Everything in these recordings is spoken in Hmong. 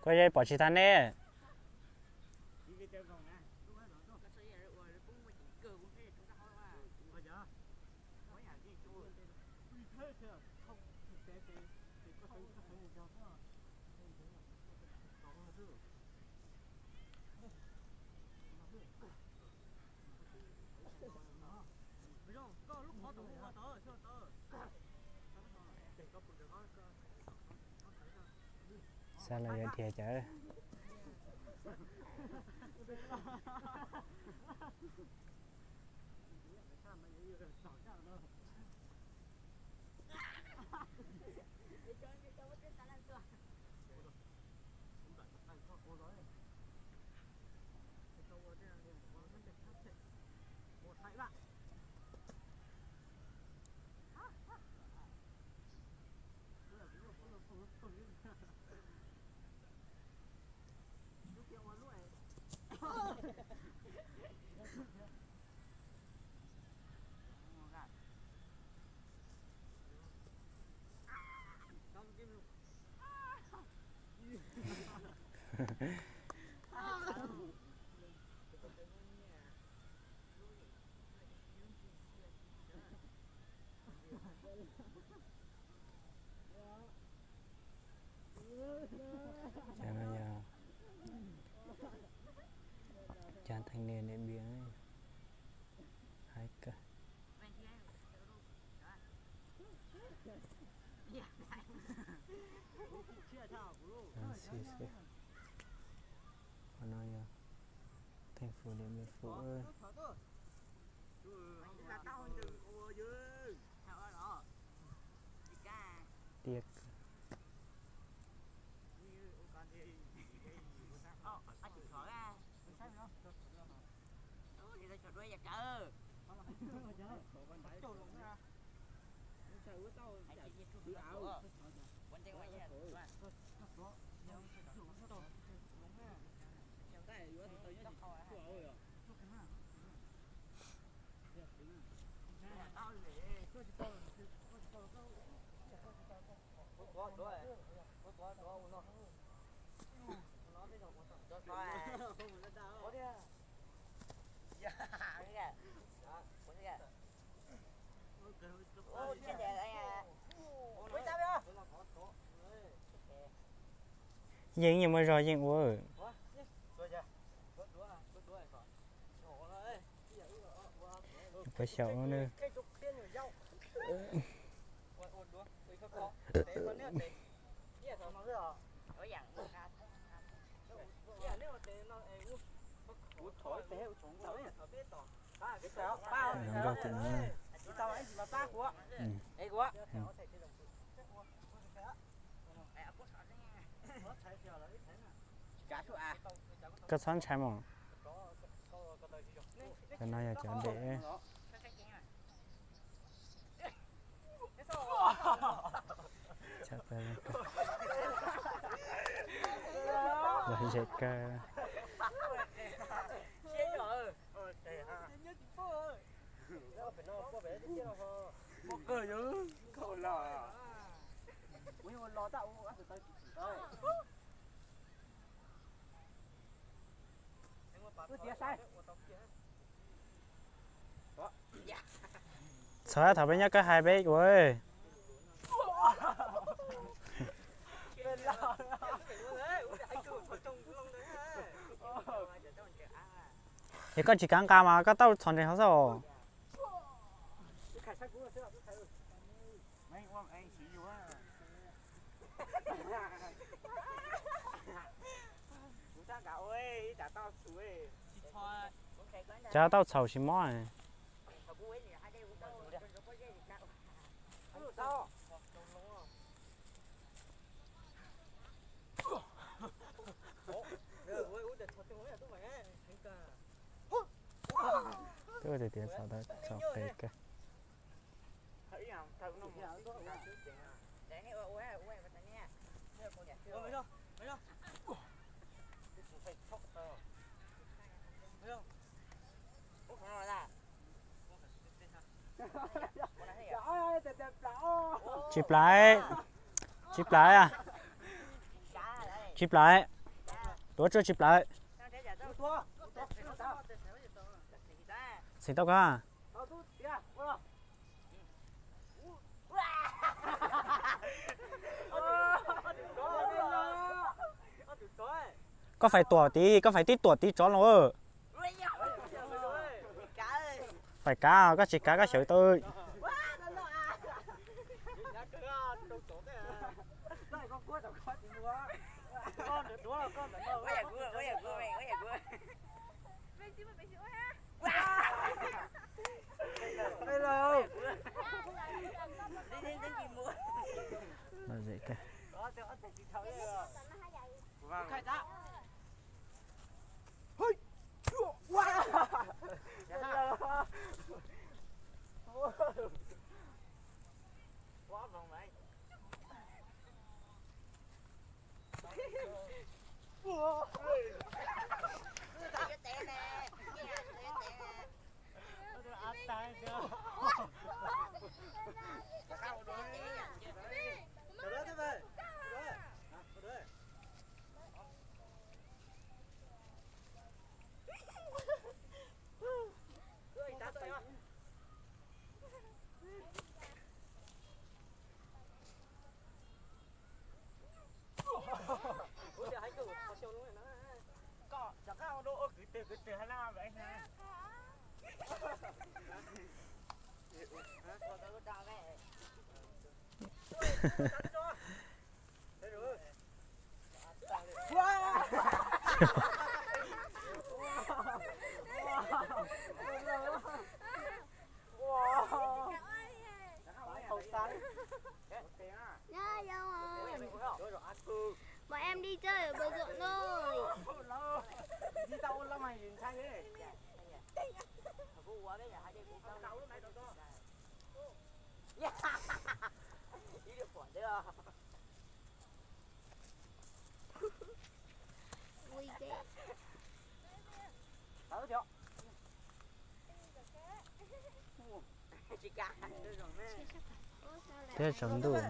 Koj yeej pom tsis tag ne. Xa los yuav dhia cawv. Cov no yog cov thanh niên Điện Biên, hais kawg. Qhov no yog thành phố Điện Biên Phủ. Tiag. Yeej nyuam muaj zog yeej ua. Puas xyaum no. Nkauj tim no. Koj txhob ntshai mog. Cov no yog cov dej. Lom zem kawg. Txhob thaum peb nyob koj hais peb ua. Es koj tsis kav nqa mas koj tau txhom ntsees hauv xwb os. Cov tau txhaum tsis mob. Twb tias txhaum, txhaum qis kawg. Tsis plav, tsis plav, tsis plav. Tuav tsawg tsis plaws. Txheem tau koj. Koj faim tuam tid, koj faim tib tuam tid tsov los. Faim kav, koj tsis kav koj xyaw tau. Nha, Dũng ơi. Bọn em đi chơi ở bờ ruộng thôi. Ui, dễ. Thiab tsaus ntuj.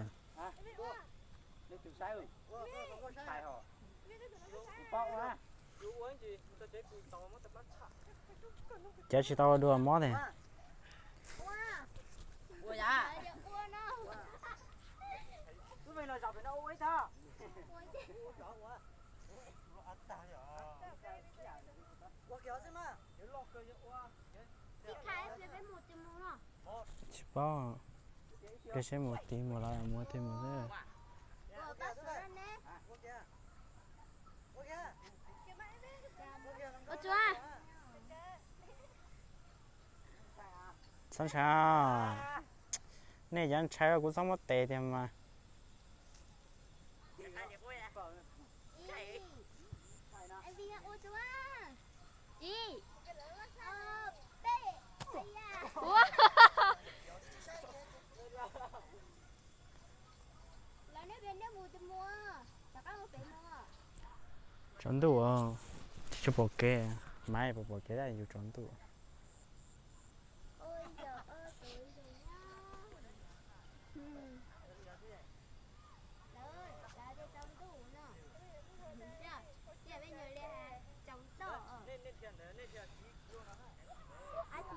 Cov tsis tau ua dua mob tiag. Tsis paub, peb seb mus tid mus los mus twg mus xwb. Txhob ntshai, nej cov ntshai kuv txhob muab tes tiag mas. Tsaus ntuj, tsis pom kev, maiv puas pom kev, yus tsaus ntuj.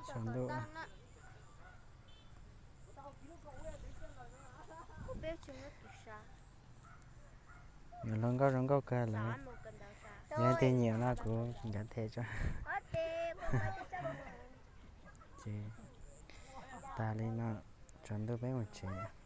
Tsaus ntuj. Nws hluas nkauj zoo nkauj kawg lawm. Yog leej twg nyiam no kuv ncav them tso. Ces tas li no, tsaus ntuj peb mus tsev.